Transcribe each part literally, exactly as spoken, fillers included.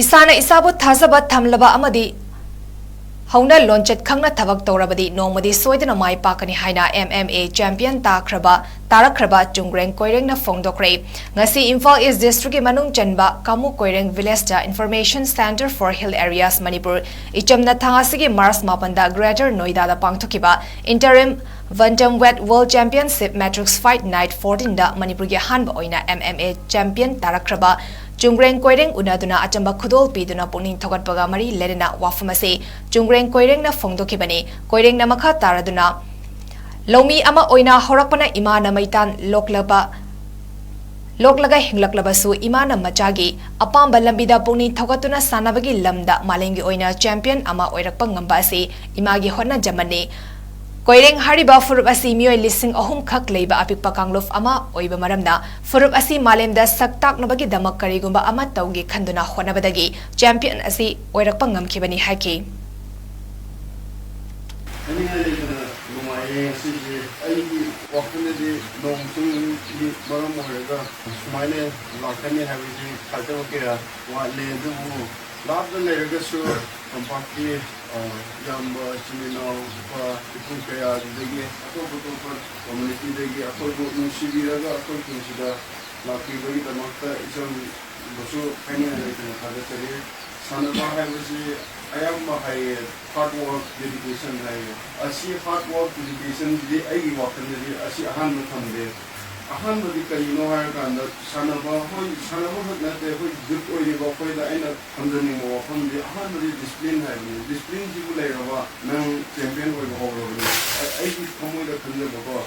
ꯏꯁꯥꯅ ꯏꯁꯥꯕꯨ ꯊꯥꯖꯕ ꯊꯝꯂꯕ ꯑꯃꯗꯤ ꯍꯧꯅ ꯂꯣꯟꯆꯠ ꯈꯪꯅ ꯊꯕꯛ ꯇꯧꯔꯕꯗꯤ ꯅꯣꯡꯃꯗꯤ ꯁꯣꯏꯗꯅ ꯃꯥꯏ ꯄꯥꯛꯀꯅꯤ ꯍꯥꯏꯅ M M A champion ꯇꯥꯈ꯭ꯔꯕ, ꯇꯥꯔꯛꯈ꯭ꯔꯕ ꯆꯨꯡꯒ꯭ꯔꯦꯡ ꯀꯣꯏꯔꯦꯡꯅ ꯐꯣꯡꯗꯣꯛꯈ꯭ꯔꯦ꯫ ꯉꯁꯤ ꯏꯝꯐꯥꯜ East District ꯀꯤ ꯃꯅꯨꯡ ꯆꯟꯕ ꯀꯥꯃꯨ ꯀꯣꯏꯔꯦꯡ Village ꯇ Information Centre for Hill Areas Manipur ꯏꯆꯝꯅ ꯊꯥ ꯑꯁꯤꯒꯤ March ꯃꯥꯄꯟꯗ Greater Noida ꯗ ꯄꯥꯡꯊꯣꯛꯈꯤꯕ Interim Bantamweight World Championship Matrix Fight Night fourteen ꯗ ꯃꯅꯤꯄꯨꯔꯒꯤ ꯑꯍꯥꯟꯕ ꯑꯣꯏꯅ M M A champion ꯇꯥꯔꯛꯈ꯭ꯔꯕ ꯆꯨꯡꯒ꯭ꯔꯦꯡ Koireng ꯎꯅꯗꯨꯅ ꯑꯆꯝꯕ ꯈꯨꯗꯣꯜ ꯄꯤꯗꯨꯅ ꯄꯨꯛꯅꯤꯡ ꯊꯧꯒꯠꯄꯒ ꯃꯔꯤ ꯂꯩꯅꯅ ꯋꯥꯐꯝ ꯑꯁꯤ ꯆꯨꯡꯒ꯭ꯔꯦꯡ ꯀꯣꯏꯔꯦꯡꯅ ꯐꯣꯡꯗꯣꯛꯈꯤꯕꯅꯤ꯫ ꯀꯣꯏꯔꯦꯡꯅ ꯃꯈꯥ ꯇꯥꯔꯗꯨꯅ, "ꯂꯧꯃꯤ ꯑꯃ ꯑꯣꯏꯅ ꯍꯧꯔꯛꯄꯅ ꯏꯃꯥꯅ ꯃꯩꯇꯥꯟ ꯂꯣꯛꯂꯕ, ꯂꯣꯛꯂꯒ ꯍꯤꯡꯂꯛꯂꯕꯁꯨ ꯏꯃꯥꯅ ꯃꯆꯥꯒꯤ ꯑꯄꯥꯝꯕ ꯂꯝꯕꯤꯗ ꯄꯨꯛꯅꯤꯡ ꯊꯧꯒꯠꯇꯨꯅ ꯁꯥꯟꯅꯕꯒꯤ ꯂꯝꯗ ꯃꯥꯂꯦꯝꯒꯤ ꯑꯣꯏꯅ champion ꯑꯃ ꯑꯣꯏꯔꯛꯄ ꯉꯝꯕ ꯑꯁꯤ ꯏꯃꯥꯒꯤ ꯍꯣꯠꯅꯖꯃꯟꯅꯤ꯫" ꯀꯣꯏꯔꯦꯡ ꯍꯥꯏꯔꯤꯕ ꯐꯨꯔꯨꯞ ꯑꯁꯤ ꯃꯤꯑꯣꯏ ꯂꯤꯁꯤꯡ ꯑꯍꯨꯝ ꯈꯛ ꯂꯩꯕ ꯑꯄꯤꯛꯄ ꯀꯥꯡꯂꯨꯞ ꯑꯃ ꯑꯣꯏꯕ ꯃꯔꯝꯅ, ꯐꯨꯔꯨꯞ ꯑꯁꯤ ꯃꯥꯂꯦꯝꯗ ꯁꯛ ꯇꯥꯛꯅꯕꯒꯤꯗꯃꯛ ꯀꯔꯤꯒꯨꯝꯕ ꯑꯃ ꯇꯧꯒꯦ ꯈꯟꯗꯨꯅ ꯍꯣꯠꯅꯕꯗꯒꯤ champion ꯑꯁꯤ ꯑꯣꯏꯔꯛꯄ ꯉꯝꯈꯤꯕꯅꯤ ꯍꯥꯏꯈꯤ꯫ ꯍꯥꯏꯅꯤꯡꯉꯥꯏ ꯂꯩꯇꯅ ꯅꯨꯡꯉꯥꯏꯌꯦ ꯉꯁꯤꯁꯦ꯫ ꯑꯩꯒꯤ ꯋꯥꯈꯜꯗꯗꯤ ꯅꯣꯡ ꯆꯤꯡꯒꯤ ꯃꯔꯝ ꯑꯣꯏꯔꯒ ꯁꯨꯃꯥꯏꯅ ꯂꯥꯛꯀꯅꯤ ꯍꯥꯏꯕꯁꯤ ꯊꯥꯖꯕ ꯀꯌꯥ ꯋꯥꯠꯂꯦ꯫ ꯑꯗꯨꯕꯨ ꯂꯥꯞꯅ ꯂꯩꯔꯒꯁꯨ ꯇꯝꯄꯥꯛꯀꯤ, ꯑ, ꯏꯌꯥꯝꯕ, ꯏꯆꯤꯟ ꯏꯅꯥꯎ, ꯏꯄꯥ ꯏꯄꯨ ꯀꯌꯥꯗꯨꯗꯒꯤ, ꯑꯇꯣꯞ ꯑꯇꯣꯞꯄ community ꯗꯒꯤ ꯑꯩꯈꯣꯏꯕꯨ ꯅꯨꯡꯁꯤꯕꯤꯔꯒ ꯑꯩꯈꯣꯏ ꯈꯨꯟꯁꯤꯗ ꯂꯥꯛꯄꯤꯕꯒꯤꯗꯃꯛꯇ ꯏꯆꯝꯕꯁꯨ ꯍꯥꯏꯅꯤꯡꯉꯥꯏ ꯂꯩꯇꯅ ꯊꯥꯒꯠꯆꯔꯤ꯫ ꯁꯥꯟꯅꯕ ꯍꯥꯏꯕꯁꯤ ꯑꯌꯥꯝꯕ ꯍꯥꯏꯌꯦ, hard work, dedication ꯍꯥꯏꯌꯦ꯫ ꯑꯁꯤ hard work, dedication ꯁꯤꯗꯤ ꯑꯩꯒꯤ ꯋꯥꯈꯜꯗꯗꯤ ꯑꯁꯤ ꯑꯍꯥꯟꯕ ꯊꯝꯗꯦ꯫ ꯑꯍꯥꯟꯕꯗꯤ ꯀꯔꯤꯅꯣ ꯍꯥꯏꯔꯀꯥꯟꯗ, ꯁꯥꯟꯅꯕ, ꯍꯣꯏ, ꯁꯥꯟꯅꯕ ꯈꯛ ꯅꯠꯇꯦ, ꯑꯩꯈꯣꯏ youth ꯑꯣꯏꯔꯤꯕ ꯑꯩꯈꯣꯏꯗ ꯑꯩꯅ ꯊꯝꯖꯅꯤꯡꯕ ꯋꯥꯐꯝꯗꯤ, ꯑꯍꯥꯟꯕꯗꯤ discipline ꯍꯥꯏꯕꯅꯤ꯫ Discipline ꯁꯤꯕꯨ ꯂꯩꯔꯕ, ꯅꯪ champion ꯑꯣꯏꯕ ꯍꯧꯔꯕꯅꯤ꯫ ꯑꯩ-, ꯑꯩꯒꯤ ꯊꯃꯣꯏꯗ ꯈꯟꯖꯕꯀꯣ,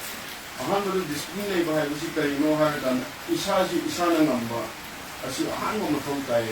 ꯑꯍꯥꯟꯕꯗ discipline ꯂꯩꯕ ꯍꯥꯏꯕꯁꯤ ꯀꯔꯤꯅꯣ ꯍꯥꯏꯔꯀꯥꯟꯗ, ꯏꯁꯥꯁꯤ ꯏꯁꯥꯅ ꯉꯝꯕ ꯑꯁꯤ ꯑꯍꯥꯟꯕ ꯃꯊꯧ ꯇꯥꯏ꯫